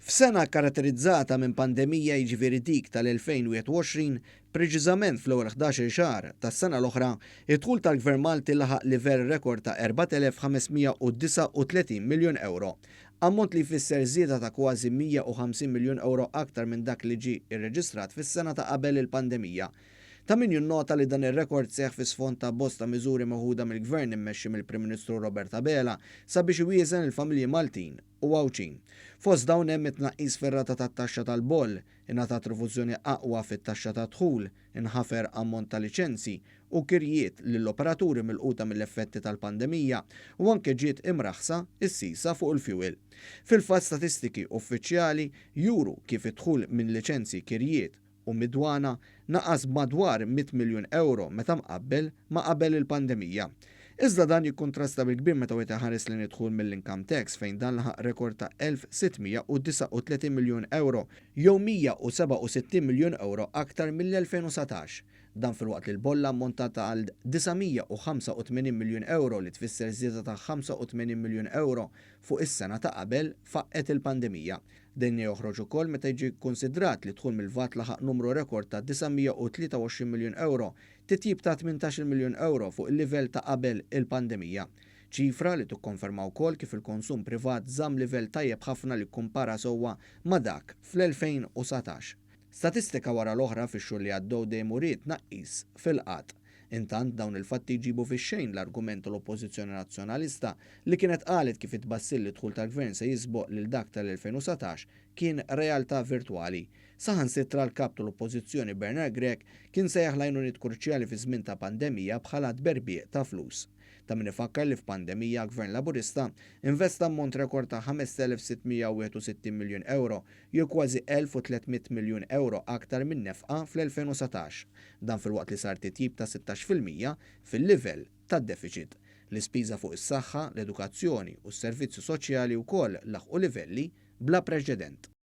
F'sena kkaratterizzata minn pandemija jiġifieri dik tal-2021, preċiżament fl-ewwel 11-il xahar tas-sena l-oħra, id-dħul tal-Gvern Malti laħaq livell rekord ta' 4,539 miljun ewro. Ammont li jfisser żieda ta' kważi 150 miljun ewro aktar minn dak li ġie rreġistrat fis-sena ta' qabel il-pandemija. Ta' min jinnota li dan ir-rekord seħħ fi sfond ta' bosta miżuri meħuda mill-Gvern immexxi mill-Prim Ministru Robert Abela sabiex iwieżen il-familji Maltin u Għawdxin. Fost dawn hemm it-tnaqqis fir-rata tat-taxxa tal-boll, ingħatat rifużjoni aqwa fit-taxxa tad-dħul, inħafer ammont ta' liċenzji u kirjiet lill-operaturi milquta mill-effetti tal-pandemija u anke ġiet imraħħsa s-sisa fuq il-fjuwil. Fil-fatt statistiki uffiċjali juru kif id-dħul minn liċenzji, kirjiet u mid-dwana naqas b'madwar 100 miljun ewro meta mqabbel ma' qabel il-pandemija. Iżda dan jikkuntrasta bil-kbir meta wieħed iħares lejn id-dħul mill-income tax fejn dan laħaq rekord ta' 1,639 miljun ewro jew 167 miljun ewro aktar mill-2019. Dan filwaqt li l-bolla ammontat għal 985 miljun ewro li tfisser żieda ta' 85 miljun ewro fuq is-sena ta' qabel faqqgħet il-pandemija. Dan joħroġ ukoll meta jiġi kkunsidrat li d-dħul mill-VAT laħaq numru rekord ta' 923 miljun ewro, titjib ta' 18-il miljun ewro fuq il-livell ta' qabel il-pandemija. Ċifra li tikkonferma wkoll kif il-konsum privat żamm livell tajjeb ħafna li kkumpara sewwa ma' dak fl-2019. Statistika wara l-oħra fix-xhur li għaddew dejjem uriet tnaqqis fil-qgħad. Intant, dawn il-fatti jġibu fix-xejn l-argument tal-Oppożizzjoni Nazzjonalista li kienet qalet kif it-tbassir li d-dħul tal-Gvern se jisboq lil dak tal-2019 kien realtà virtwali. Saħansitra l-Kap tal-Oppożizzjoni Bernard Grech kien sejjaħ l-għajnuniet kruċjali fi żmien ta' pandemija bħala tberbiq ta' flus. Ta' min ifakkar li f'pandemija Gvern Laburista investa ammont rekord ta' 5,661 miljun ewro jew kważi 1,300 miljun ewro aktar min-nefqa fl-2019. Dan filwaqt li sar titjib ta' 16% fil-livell tad-defiċit. L-ispiża fuq is-saħħa, l-edukazzjoni u s-servizzi soċjali wkoll laħqu livelli bla preċedent.